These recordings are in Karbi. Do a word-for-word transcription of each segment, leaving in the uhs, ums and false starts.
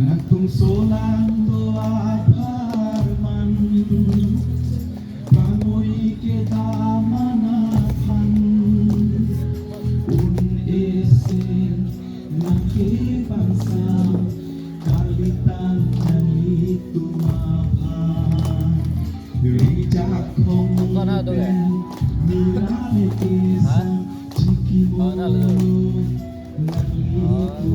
Nangtum solang do apharman, pangoi kedam aphan, un-e si nangkebangsa, kalitang nanglitum aphan. Rijak khong pen mila le kesa chikimo nanglitum aphan.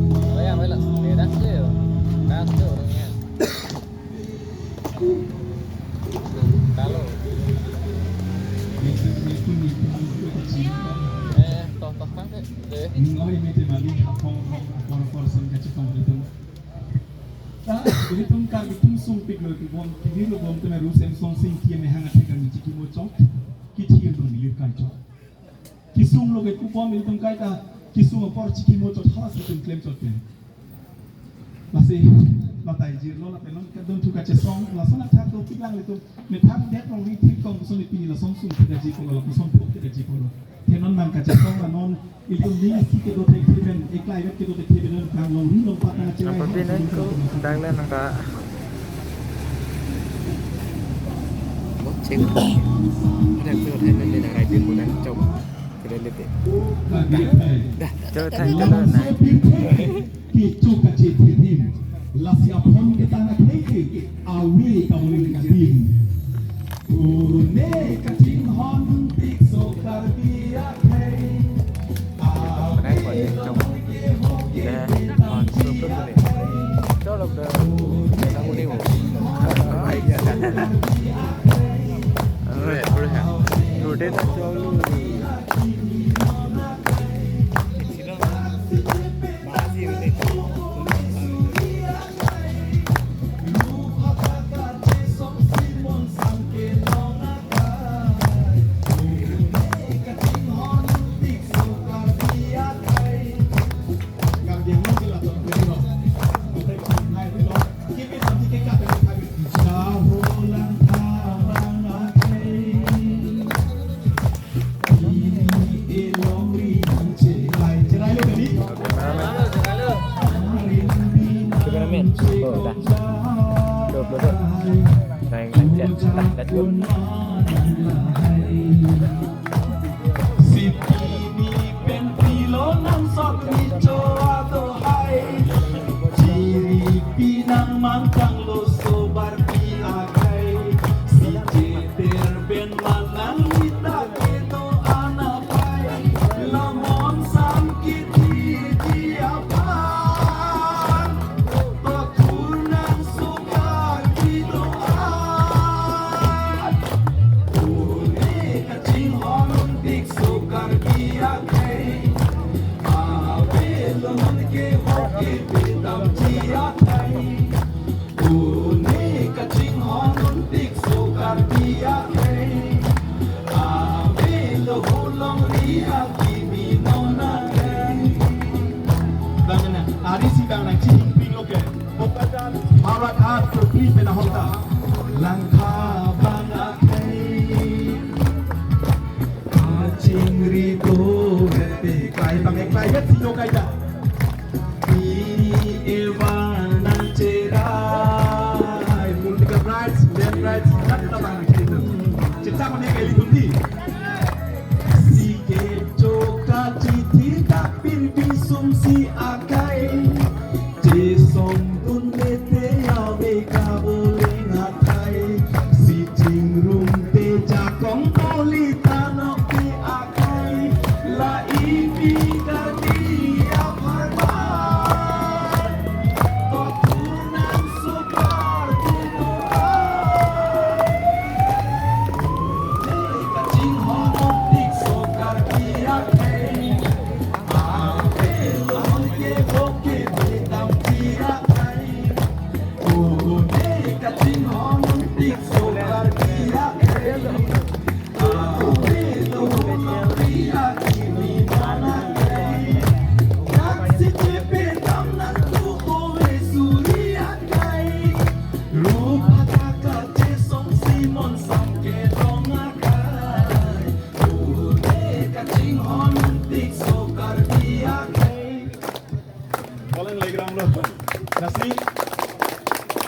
Noi mete mali khapong khong akor akor son kachikong ilitum. Ta ilitum Karbi atum sungpik lo kibom, kibir lo bom teme Ru Semson Sing Ingti mehang athek kami chikimo chok, kithir lo milir kai chok. Kisung lo ke kubom ilitum kaita, kisung apor chikimo chot halas ilitum klem chot ke. Lasi, latai jirlo, lapen non kadun thu kachesong, lason athak dopik lang ilitum, methang det long ri thik kong kuson ipini lason sung thik aji polo, lason thuk thik aji polo. Thenon nang kachesong, lanon ilitum ning isi kedo thek thek pen, eklai vet kedo thek thek pen, kang long ri long pat nang chewai. Apa pin hai ko, dang le nang ka. Bot cheng. Ada ko thai le le nang rai pin ko nang chau. Keren deh. Dah. Coba tanya dulu, nah. Kecho kachethip adim, lasi aphong ketang akhei ke, ave kabuling kadim. Une kachinghon tik so Karbi akhei. Ave lo ke ho ke. Dah. Cholo ke. Ketang uning. Rode na cholo. Cameraman, oh, dah. Dua puluh dua. Naik, naik, cek. Dah, dah cukup. Sipini pen pilo nang sok ni cho ato hai. Chiri pinang mangkang lo sobar pi akai. Si cheter pen manang ita kedo anapai. Lamon sam kiti di apan. Totur nang sukar di doan. Une kachinghon tik so Karbi akhei. Ave lo non ke ho ke pi dam ji akhei. Une kachinghon tik so Karbi akhei. Ave lo hulongri akimi non akhei. Bang na, ari si bang nang chihing ping lo ke. Howraghat to Pri pen ahok ta. Langkha bang akhei. Kachingri to rete kai bang eklai vet si do kaita. Pini evan nang cherai. Political rights, land rights, rat ta bang akhei tu. Cheta mane kai ilitum di. Si kecho kachethip ta pin bisum si akai. Chesong dun mete ave kabuling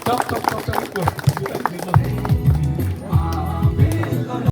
Chok, chok, chok, chok, chok.